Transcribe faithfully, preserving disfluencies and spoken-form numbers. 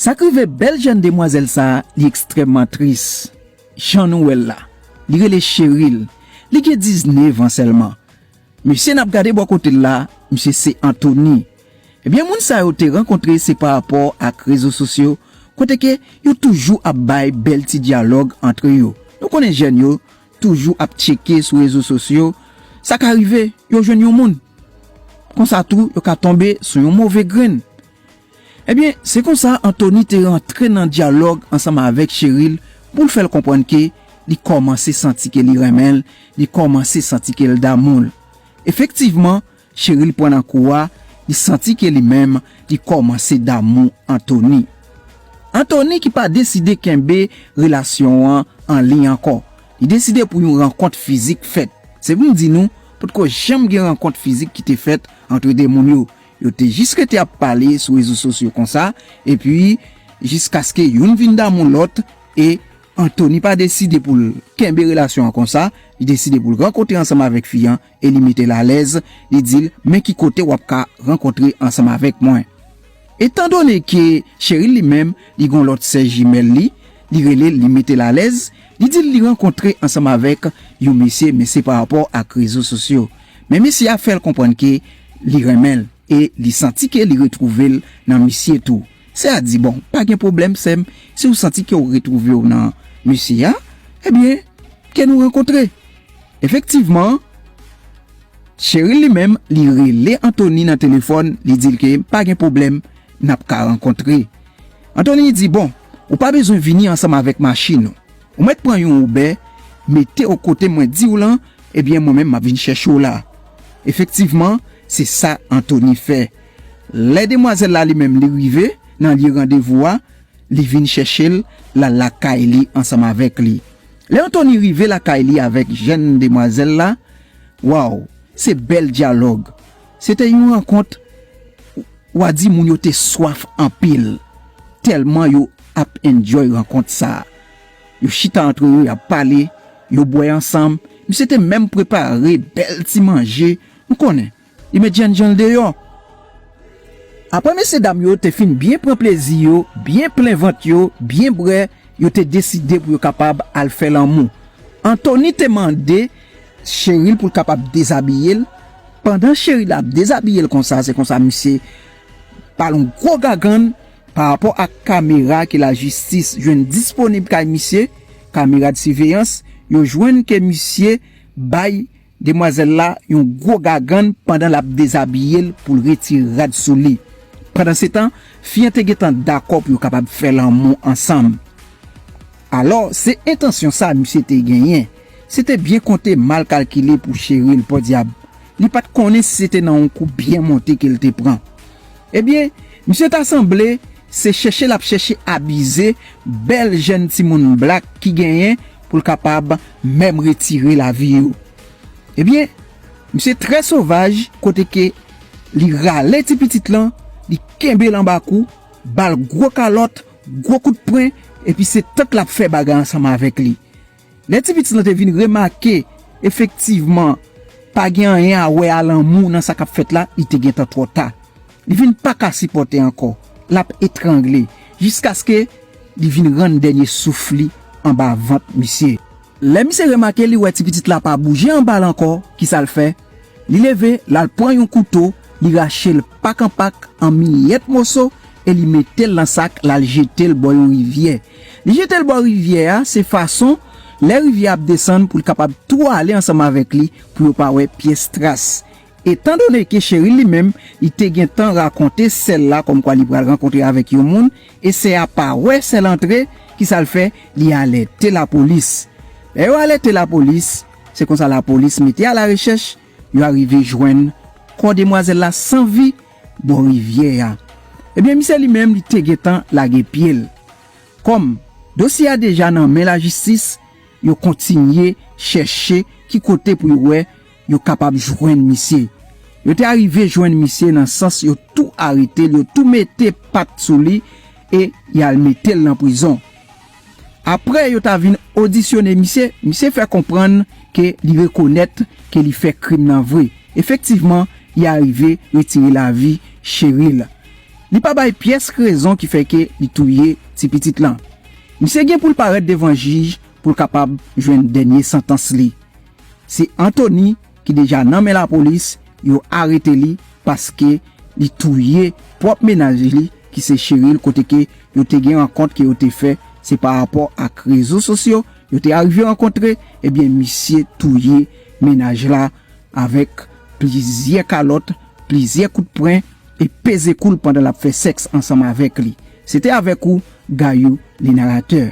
Sa k rive bèl jèn demwazèl sa a, li ekstrèmman tris. Jan nou wè l la, li rele Cheryl. Li gen diznèf an sèlman. Mesye n ap gade bò kote l la, misye se Anthony. Ebyen, moun sa yo te rankontre se pa rapò ak rezo sosyo, kote ke yo toujou ap bay bèl ti dyalòg antre yo. Nou konnen jèn yo toujou ap tcheke sou rezo sosyo, sa ka rive, yo jwenn yon moun. Konsa tou, yo ka tonbe sou yon move grenn. Ebyen, se konsa Anthony te rantre nan dyalòg ansanm avèk Cheryl pou l fè l konprann ke li kòmanse santi ke li renmen l, li kòmanse santi ke l damou l. Efektivman, Cheryl pran nan kou a, li santi ke li menm, li kòmanse damou Anthony. Anthony ki pa deside kenbe relasyon an an liy ankò. Li deside pou yon rankont fizik fèt. Se pou m di nou, potko janm gen rankont fizik ki te fèt antre de moun yo. Yo te jis rete ap pale sou rezo sosyo konsa, epi jiskaske youn vin damou lòt, e Anthony pa deside pou l kenbe relasyon an konsa, li deside pou l rankontre ansanm avèk fi an, e li mete l alèz, li di l, men ki kote w ap ka rankontre ansanm avèk mwen. Etandone ke Cheryl li menm, li gon lòt sè jimèl li, li rele l, li mete l alèz, li di l li rankontre ansanm avèk yon mesye, men se pa rapò ak rezo sosyo. Men mesye a fè l konprann ke li renmen l e li santi ke li retwouve l nan misye tou. Sè a di, bon, pa gen pwoblèm, sè m, si w santi ke w retwouve w nan mesye a, ebyen, ke nou rankontre. Efektivman, Cheryl li menm, li rele Anthony nan telefòn, li di l ke pa gen pwoblèm, n ap ka rankontre. Anthony di, bon, ou pa bezwen vini ansanm avèk machin ou. Ou mèt pran yon Uber, mete w kote mwen di w lan, ebyen mwen menm m ap vin chèche w la. Efektivman, se sa Anthony fè. Lè demwazèl la li menm li rive nan lye randevou a, li vin chèche l, l al lakay li ansanm avèk li. Lè Anthony rive lakay li avèk jèn demwazèl la, waw, se bèl dyalòg. Se te yon rankont, w a di moun yo te swaf anpil, tèlman yo ap enjoy rankont sa a. Yo chita antre yo, y ap pale, yo bwè ansanm. Misye te menm prepare bèl ti manje, ou konnen. Li met jènjan l deyò. Apre mesye dam yo te fin byen pran plezi yo, byen plen vant yo, byen bwè, yo te deside pou yo kapab al fè lanmou. Anthony te mande Cheryl pou l kapab dezabiye l. Pandan Cheryl ap dezabiye l konsa, se konsa misye ba l yon gwo gagann pa rapò ak kamera ke lajistis jwenn disponib kay misye, kamera de siveyans, yo jwenn ke misye bay demwazèl la yon gwo gagann pandan l ap dezabiye l pou l retire rad sou li. Pandansetan, fi an te gentan dakò pou yo kapab fè lanmou ansanm. Alò, se entansyon sa misye te genyen. Se te byen konte mal kalkile pou Cheryl, podyab. Li pa t konnen si se te nan yon kou byen monte ke l te pran. Ebyen, misye ta sanble se chèche l ap chèche abize bèl jèn timoun blak ki genyen pou l kapab menm retire lavi yo. Ebyen, misye trè sovaj kote ke li rale ti pitit lan, li kenbe l anba kou, ba l gwo kalòt, gwo kout pwen, epi se tank l ap fè bagay ansanm avèk li. Lè ti pitit lan te vin remake, efektivman, pa gen anyen a wè a lanmou nan sa k ap fèt la, li te gentan twò ta. Li vin pa ka sipòte ankò. L ap etrangle, jiskaske li vin rann dènye souf li anba vant misye. Lè misye remake li wè ti pitit la pa bouje anba l ankò, kisa l fè? Li leve, l al pran yon kouto, li rache l pak an pak, an miyèt moso, e li mete l nan sak, l al jete l bò yon rivyè. Li jete l bò rivyè a, se fason, lè rivyè a ap desann, pou l kapab tou ale ansanm avèk li, pou yo pa wè pyès tras. Etandone ke Cheryl li menm, li te gentan rakonte sè l la kòmkwa li pral rankontre avèk yon moun, e sè a pa wè sè l antre, kisa l fè? Li alète lapolis. Lè yo alète lapolis, se konsa lapolis mete alarechèch, yo arive jwenn kò demwazèl la san vi bò rivyè a. Ebyen, misye li menm, li te gentan lage pye l. Kòm dosye a deja nan men lajistis, yo kontinye chèche ki kote pou yo wè yo kapab jwenn misye. Yo te arive jwenn misye nan sans yo tou arete l, yo tou mete pat sou li e y al mete l nan prizon. Apre yo ta vin odisyone misye, misye fè konprann ke li rekonèt ke li fè krim nan vre. Efektivman, li arive retire lavi Cheryl. Li pa bay pyès rezon ki fè ke li touye ti pitit lan. Misye gen pou l parèt devan jij pou l kapab jwenn dènye santans li. Se Anthony ki deja nan men lapolis, yo arete li paske li touye pwòp mennaj li ki se Cheryl, kote ke yo te gen rankont ke yo te fè, se pa rapò ak rezo sosyo, yo te arive rankontre, ebyen misye touye mennaj la avèk plizyè kalòt, plizyè kout pwen e peze kou l pandan l ap fè sèks ansanm avèk li. Se te avèk ou, Gayou, le narrateur.